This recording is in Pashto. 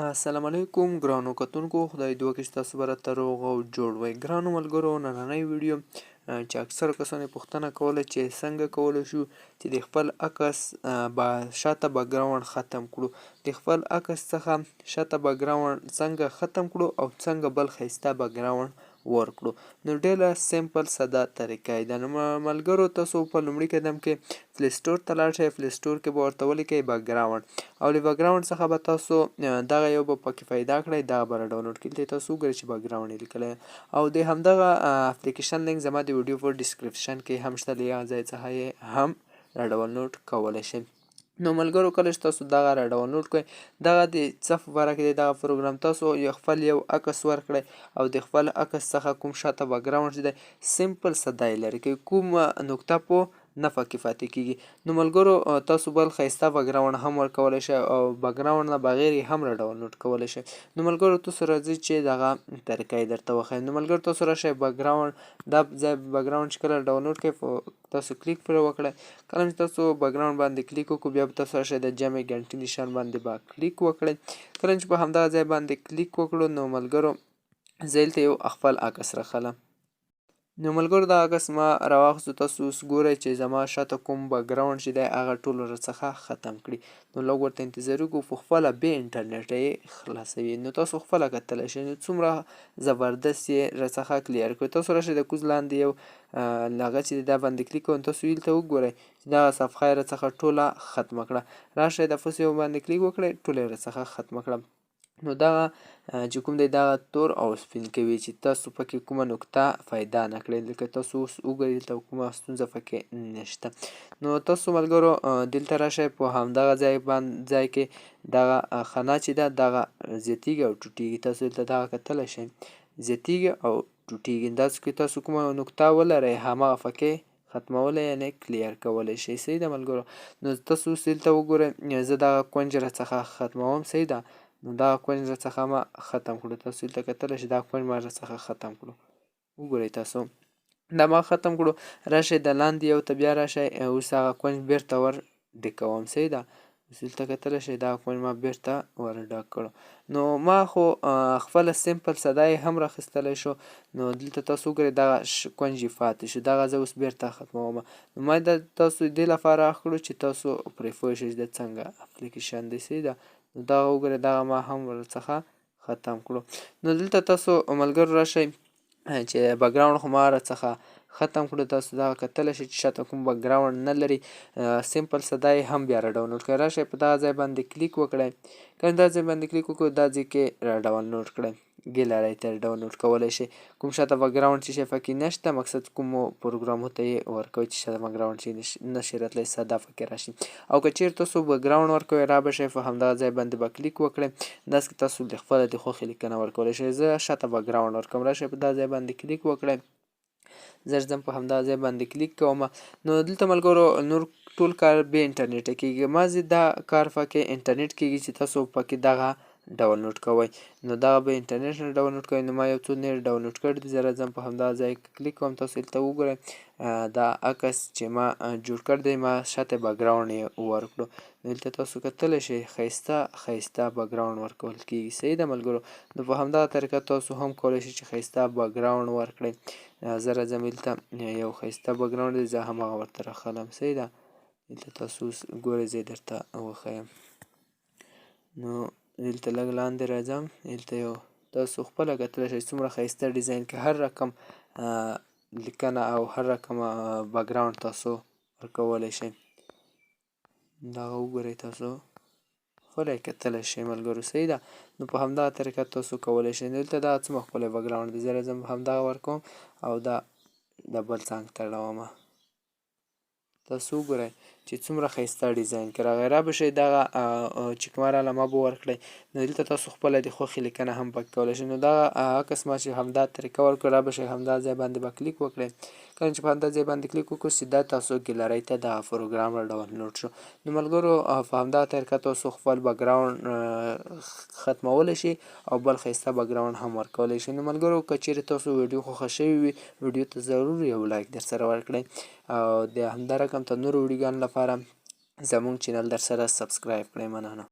السلام علیکم ګرانو کتونکو، خدای دې وکړي چې تاسو به راته روغ او جوړ وئ. ګرانو ملګرو، نننۍ ویډیو چې اکثرو کسانو یې پوښتنه کوله چې څنګه کولی شو چې د خپل عکس با شاته بکګراونډ ختم کړو، د خپل عکس څخه شاته بکګراونډ څنګه ختم کړو او څنګه بل ښایسته بکګراونډ ورکړو. نو ډیره سمپل ساده طریقه ده. نو ملګرو، تاسو په لومړي قدم کې پلی سټور ته لاړ شئ. پلی سټور کې به ورته ولیکئ بکګراونډ او له بکګراونډ څخه به تاسو دغه یو به پکې پیدا کړئ، دغه به را ډاونلوډ کړئ. تاسو وګورئ چې بکګراونډ یې لیکلی او د همدغه اپلیکیشن لینک زما د ویډیو په ډیسکریپشن کې هم شته، له هغه ځای څخه یې هم را ډاونلوډ کولی شئ. نو ملګرو، کله چې تاسو دغه را ډاونلوډ کړئ، دغه د څه په باره کې دی؟ دغه پروګرام تاسو یو خپل یو عکس ورکړئ او د خپل عکس څخه کوم شاته بکګراونډ چې دی، سمپل ساده یې لرې کوي، کوم نقطه په نه پکې پاتې کیږي. نو ملګرو، تاسو بل ښایسته بکګراونډ هم ورکولی شئ او بکګراونډ نه بغیر یې هم را ډاونلوډ کولی شئ. نو ملګرو، تاسو راځئ چې دغه طریقه یې درته وښیم. نو ملګرو، تاسو راشئ بکګراونډ دا ځای، بکګراونډ چې کله ډاونلوډ کړئ، تاسو کلیک پرې وکړئ. کله چې تاسو بکګراونډ باندې کلیک وکړو، بیا به تاسو راشئ د جمع ګنټي نشان باندې به کلیک وکړئ. کله چې په همدغه ځای باندې کلیک وکړو، نو ملګرو، زه دلته یو خپل عکس راخلم. نو ملګرو، دا عکس ما راواخیستو. تاسو اوس ګورئ چې زما شاته کوم بکګراونډ چې دی، هغه ټول راڅخه ختم کړي. نو لږ ورته انتظار وکړو، په خپله بې انټرنیټه یې خلاصوي. نو تاسو خپله کتلی شئ، نو څومره زبردست یې راڅخه کلیر کړي. تاسو راشئ د کوز لاندې یو هغه چې دا باندې کلیک کوم، تاسو دلته وګورئ چې دغه صفحه یې راڅخه ټوله ختمه کړه. راشئ د پس یو باندې کلیک وکړئ، ټوله یې راڅخه ختمه کړه. نو دغه چې کوم دی، دغه تور او سپین کوي چې تاسو پکې کومه نقطه پیدا نه کړئ. لکه تاسو اوس وګورئ، دلته کومه ستونزه پکې نشته. نو تاسو ملګرو، دلته راشئ، په همدغه ځای باندې ځای کې دغه خانه چې ده، دغه زیاتیږي او ټوټیږي. تاسو دلته دغه کتلی شئ، زیاتیږي او ټوټیږي. داسې کې تاسو کومه نقطه ولرئ، هماغه پکې ختمولی یعنې کلیر کولی شئ. صحیح ده ملګرو؟ نو تاسو اوس دلته وګورئ، زه دغه کونج راڅخه ختموم. صحیح ده؟ نو دغه کونج راڅخه ما ختم کړو. تاسو دلته کتلی شئ، دا کونج ما راڅخه ختم کړو. وګورئ تاسو، دا ما ختم کړو. راشئ د لاندې یو ته بیا راشئ، اوس هغه کونج بیرته ور ډکوم. صحیح ده؟ اوس دلته کتلی شئ، دا کونج ما بیرته ور ډک کړو. نو ما خو خپله سمپل ساده یې هم راخیستلی شو. نو دلته تاسو وګورئ، دغه کونج یې پاتې شو، دغه زه اوس بیرته ختموم. نو ما دا تاسو دې لپاره کړو چې تاسو پرې پوه شئ چې دا څنګه اپلیکیشن دی. صحیح ده؟ نو دغه وګورئ، دغه ما هم ورڅخه ختم کړو. نو دلته تاسو ملګرو راشئ چې بکګراونډ خو ما راڅخه ختم کړو. تاسو دغه کتلی شئ چې شاته کوم بکګراونډ نه لري، سمپل ساده یې هم بیا را ډاونلوډ کړئ. راشئ په دغه ځای باندې کلیک وکړئ. کله دا ځای باندې کلیک وکړو، دا ځای کې را ډاونلوډ کړئ، ګیلری ته ډاونلوډ کولی شئ. کوم شاته بکګراونډ چې شی پکې نشته، مقصد کومو پروګرامو ته یې ورکوي چې شاته بکګراونډ چې نشي راتلی، ساده پکې راشي. او که چیرې تاسو بکګراونډ ورکوئ، را به شئ، په همدغه ځای باندې به کلیک وکړئ. داسې کې تاسو د خپله د خوښې لیکنه ورکولی شئ. زه شاته بکګراونډ ورکوم. راشئ په دا ځای باندې کلیک وکړئ. زه ځم په همدغه ځای باندې کلیک کوم. نو دلته ملګرو، نور ټول کار بې انټرنیټه کیږي، مازې دا کار پکې انټرنیټ کیږي چې تاسو پکې دغه ډاونلوډ کوئ. نو دغه به انټرنیټ نه ډاونلوډ کوئ. نو ما یو څو نور ډاونلوډ کړي دي. زه راځم په همدغه ځای کې کلیک کوم. تاسو دلته وګورئ، دا عکس چې ما جوړ کړی دی، ما شاته بکګراونډ یې ورکړو. نو دلته تاسو کتلی شئ، ښایسته ښایسته بکګراونډ ورکول کیږي. صحیح ده ملګرو؟ نو په همدغه طریقه تاسو هم کولی شئ چې ښایسته بکګراونډ ورکړئ. زه راځم، دلته یو ښایسته بکګراونډ دی، زه هماغه ورته راخلم. صحیح ده؟ دلته تاسو اوس ګورئ، زه یې درته وښیم. نو دلته لږ لاندې راځم، دلته یو تاسو خپله کتلی شئ څومره ښایسته ډیزاین کې هر رقم لیکنه او هر رقم بکګراونډ تاسو ورکولی شئ. دغه وګورئ، تاسو خپله یې کتلی شئ ملګرو. صحیح ده؟ نو په همدغه طریقه تاسو کولی شئ. دلته دا څومره ښکلی بکګراونډ دی، زه راځم همدغه ورکوم او دا د بل څنګ ته اړوم. تاسو وګورئ چې څومره ښایسته ډیزاین کې راغی. را به شئ، دغه چې کومه راله ما به ورکړئ. نو دلته تاسو خپله د خوښې لیکنه هم پکې کولی شئ. نو دغه عکس ما چې همدا طریقه ورکړه، را به شئ، همدا ځای باندې به کلیک وکړئ. کله چې په همدا ځای باندې کلیک وکړو، سیده تاسو ګیلری ته دغه پروګرام را ډاونلوډ شو. نو ملګرو، په همدغه طریقه تاسو خپل بکګراونډ ختمولی شئ او بل ښایسته بکګراونډ هم ورکولی شئ. نو ملګرو، که چیرې تاسو ویډیو خوښه شوې وي، ویډیو ته ضرور یو لایک در سره ورکړئ او د همدا رقم ته نورو ویډیوګانو لپاره زموږ چینل در سره سبسکرایب کړئ. مننه.